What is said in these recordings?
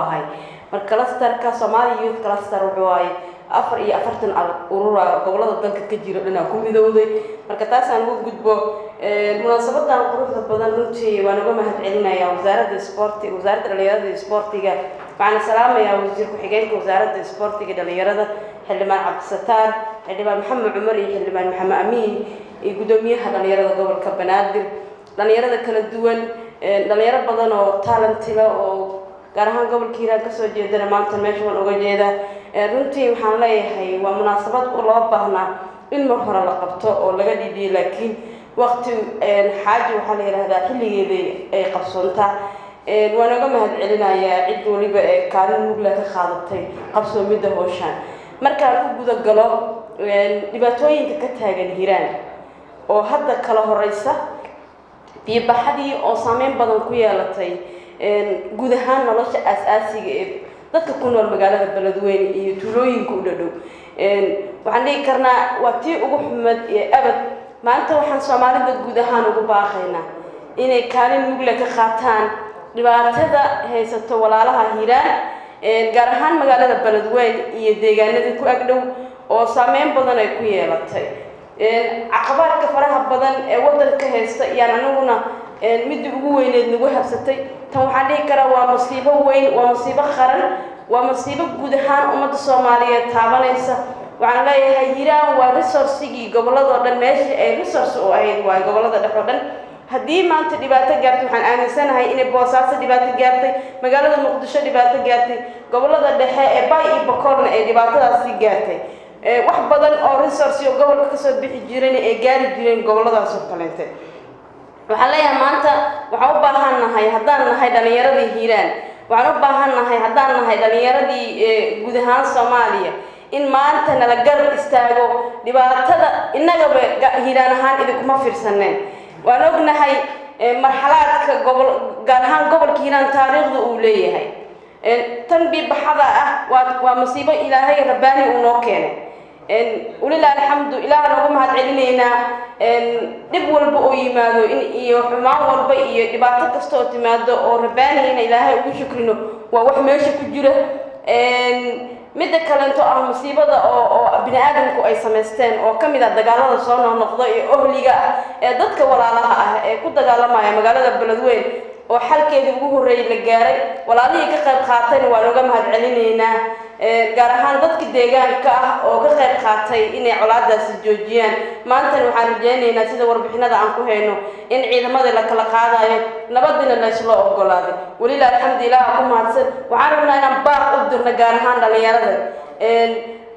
Ahay marka clusterka Somali Youth Cluster wuxuu ahay 44 urura gobolada dalka ka jira dhanaa ku midowday. Marka taasaan ugu gudbo munaasabadan quruxda badan, runtii waan uga mahad celinayaa wasaaradda isboorti, wasaaradda dhalinyarada iyo isboortiga. Waxaana salaamayaa wasiir ku-xigeenka wasaaradda isboortiga dhalinyarada, Xildhibaan Cabdisataar, Xildhibaan Maxamed Cumar iyo Xildhibaan Maxamed Amiin, iyo guddoomiyaha dhalinyarada gobolka Banaadir, dhalinyarada kala duwan, dhalinyaro badan oo talent leh oo gaar ahaan gobolka Hiiraan kasoo jeedana maanta meesha waan uga jeedaa. Runtii waxaan leeyahay waa munaasabad loo baahnaa in mar hore la qabto oo laga dhidhiyo, laakiin waqti xaaji waxaa la yidhahdaa xilligeeda ay qabsoontaa. Waan uga mahad celinayaa cid waliba ee kaalin mugla ka qaadatay qabsoomidda howshaan. Markaan u guda galo dhibaatooyinka ka taagan Hiiraan oo hadda kala horeysa, biyobaxadii oo saameyn badan ku yeelatay guud ahaan nolosha aas-aasiga ee dadka ku nool magaalada Beledweyne iyo tuulooyinka u dhadhow, waxaan dhihi karnaa waa tii ugu xumad ee abad. Maanta waxaan Soomaalida guud ahaan ugu baaqaynaa inay kaalin mugle ka qaataan dhibaatada haysato walaalaha Hiiraan, gaar ahaan magaalada Beledweyne iyo deegaanada ku agdhow oo saameyn badan ay ku yeelatay caqabaadka faraha badan ee waddanka haysta. Iyaan anaguna midii ugu weyneed nagu habsatay tan, waxaan dhihi karaa waa masiibo weyn, waa masiibo qaran, waa masiibo guud ahaan ummadda Soomaaliyeed taabanaysa. Waxaan leeyahay Hiiraan waa resourcigii gobolladoo dhan, meeshii ay resource u ahayd waa gobollada dhex oo dhan. Haddii maanta dhibaato gaartay, waxaan aaminsanahay inay Boosaaso dhibaato gaartay, magaalada Muqdisho dhibaato gaartay, gobollada dhexe ee Bay iyo Bakoolna ay dhibaatadaasi gaartay. Wax badan oo resource oo gobolka kasoo bixi jirayna ay gaari jireen gobolladaas oo kaleente. Waxaan leeyahay maanta waxaan u baahan nahay, haddaan nahay dhalinyaradii Hiiraan, waxaan u baahan nahay, haddaan nahay dhalinyaradii guud ahaan Soomaaliya, in maanta nala garab istaago dhibaatada. Innagaba Hiiraan ahaan idinkuma fiirsaneen. Waan ognahay marxalaadka gobol, gaar ahaan gobolka Hiiraan, taariikhda uu leeyahay. Tan biibaxada ah waa masiibo Ilaahay rabbaani uu noo keenay. Walilah alxamdu, Ilaah noogu mahad celinaynaa. Dhib walba oo yimaado in iyo xumaan walba iyo dhibaato kasta oo timaado oo rabbaani ina Ilaahay ugu shukrino waa wax meesha ku jira. Midda kalento ah masiibada oo bini aadamku ay samaysteen oo ka mid ah dagaalada soo noqnoqda ee ohliga ah ee dadka walaalaha ah ee ku dagaalamaya magaalada Beledweyn oo xalkeedii ugu horreeyay la gaaray, walaalihii ka qayb qaatayna waan uga mahad celinaynaa, gaar ahaan dadka deegaanka ah oo ka qayb qaatay inay colaadaasi joojiyaan. Maantana waxaan rajaynaynaa, sida warbixinada aan ku hayno, in ciidamadii la kala qaadayo, nabadina laysla ogolaaday. Welilah alxamdu, Ilaah ku mahadsan. Waxaan rabnaa inaan baaq u dirno gaar ahaan dhalinyarada.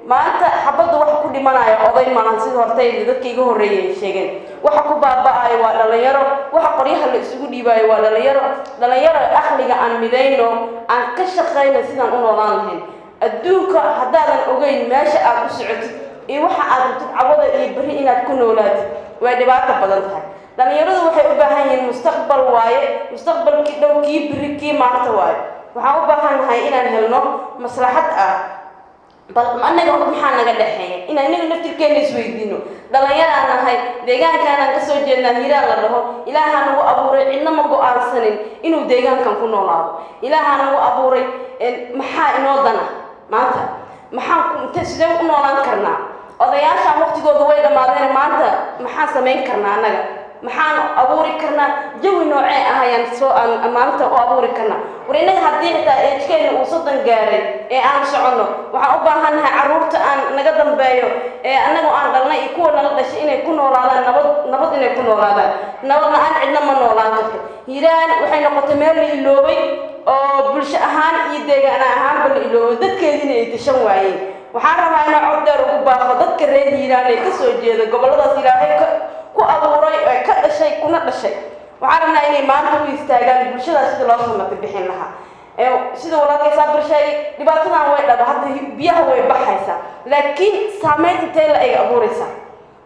Maanta xabadda waxa ku dhimanaya oday maahan, sida hortay dadka iga horreeyay ay sheegeen. Waxa ku baaba-ayo waa dhalinyaro, waxa qoryaha la isugu dhiibaayo waa dhalinyaro. Dhalinyaro, aqliga aan midayno, aan ka shaqayno sidaan u noolaan lahayn. Adduunka haddaadan ogeyn meesha aad u socotid iyo waxa aad rabtid cawada iyo berri inaad ku noolaatid, way dhibaato badan tahay. Dhalinyaradu waxay u baahan yihiin mustaqbal waaye, mustaqbalkii dhow, kii berri, kii maanta waaye. Waxaan u baahan nahay inaan helno maslaxad ah. Bal annaga horta maxaa naga dhexeeya? Inaan inaga naftirkeena isweydiino. Dhalinyaraan nahay, deegaankaanaan kasoo jeednaa, Hiiraan la dhaho Ilaahaa nagu abuuray. Cidna ma go-aansanin inuu deegaankan ku noolaado, Ilaahaa nagu abuuray. Maxaa inoo dana maanta? Maxaan inte sideen u noolaan karnaa? Odayaashaan waqtigooda way dhammaadeen. Maanta maxaan samayn karnaa annaga? Maxaan abuuri karnaa? Jawi noocee ah ayaan soo aan maanta u abuuri karnaa? War innaga haddii xitaa age-keena uu 30 gaaray ee aan soconno, waxaan u baahannahay carruurta aan naga dambeeyo ee annaga aan dhalnay iyo kuwa nala dhashay inay ku noolaadaan nabad, nabad inay ku noolaadaan. Nabad la-aan cidna ma noolaan karto. Hiiraan waxay noqotay meel la iloobay oo bulsho ahaan iyo deegaan ahaanba la iloobay, dadkeediina ay tashan waayeen. Waxaan rabaa inaan cod dheer ugu baaqo dadka reer Hiiraan ee kasoo jeeda gobolladaas Ilaahay ku abuuray ee ka dhashay kuna dhashay. Waxaan rabnaa inay maanta u istaagaan bulshadaas sida loo samata bixin lahaa. Sida walaalkay Saabir sheegay, dhibaatadan way dhaba hadda biyaha way baxaysaa, laakiin saameyn intee la eg abuuraysaa?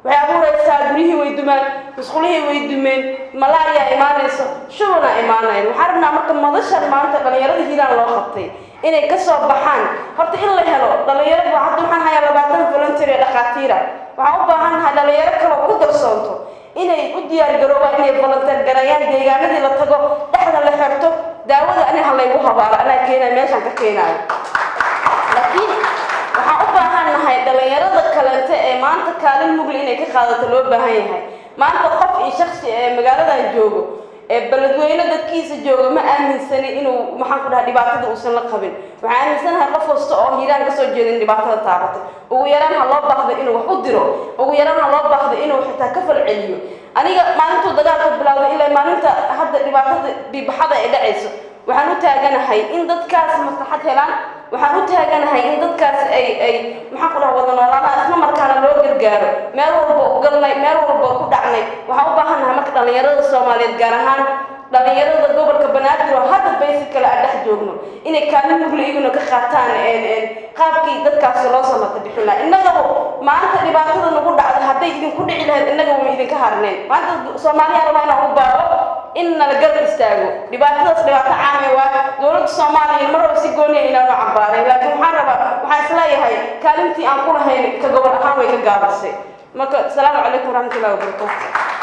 Waxay abuuraysaa guryihii way dumaan, musqulihii way dumeen, malaria imaanayso, shubana imaanayan. Waxaan rabnaa marka madashan maanta dhalinyarada Hiiraan loo qabtay inay kasoo baxaan. Horta in la helo dhalinyaro, hadda waxaan hayaa 20 volunteer ee dhakhaatiira. Waxaan u baahannahay dhalinyaro kaloo ku darsoonto inay u diyaar garoobaan inay volunteer gareeyaan, deegaanadii la tago, dhexda la xirto, Daawada ani ha laygu habaaro, anaa keenayo, meeshaan ka keenaayo. Laakiin waxaan u baahan nahay dhalinyarada kalente ee maanta kaalin mugli inay ka qaadato loo baahan yahay. Maanta qof iyo shaksi ee magaaladan joogo, ee Beledweyne dadkiisa jooga, ma aaminsani inuu, maxaan ku dhaha, dhibaatada uusan la qabin. Waxaan aaminsanahay qof kasta oo Hiiraan kasoo jeeda in dhibaatada taabatay. Ugu yaraan ha loo baahdo inuu wax u diro, ugu yaraan ha loo baahdo inuu xitaa ka falceliyo. Aniga maalintuu dagaalka bilowday ilaa maalinta hadda dhibaatada bibaxada ay dhacayso, waxaan u taaganahay in dadkaas maslaxad helaan. Waxaan u taaganahay in dadkaas ay, maxaan ku dhaha, wada noolaadaan, isla markaana loo gargaaro. Meel walba u galnay, meel walba ku dhacnay. Waxaan u baahannahay marka dhalinyarada Soomaaliyeed, gaar ahaan dhalinyarada gobolka Banaadir oo hadda baysi kale aan dhex joogno, inay kaalin mugli iyaguna ka qaataan qaabkii dadkaasi loo samata bixin lahaa. Innagaba maanta dhibaatada nagu dhacda hadday idinku dhici lahayd, innaga wama idinka harneen. Maanta Soomaaliya rabaa inaan u baaqo in nala garab istaago. Dhibaatadaas dhibaato caame waa. Dowladda Soomaaliya mar raba si gooniya inaanu cambaaray, laakiin waxaan rabaa, waxaan isleeyahay kaalintii aan ku lahayn ka gobol ahaan way ka gaabisay. Marka asalaamu calaykum waraxmatullahi wabarakaatu.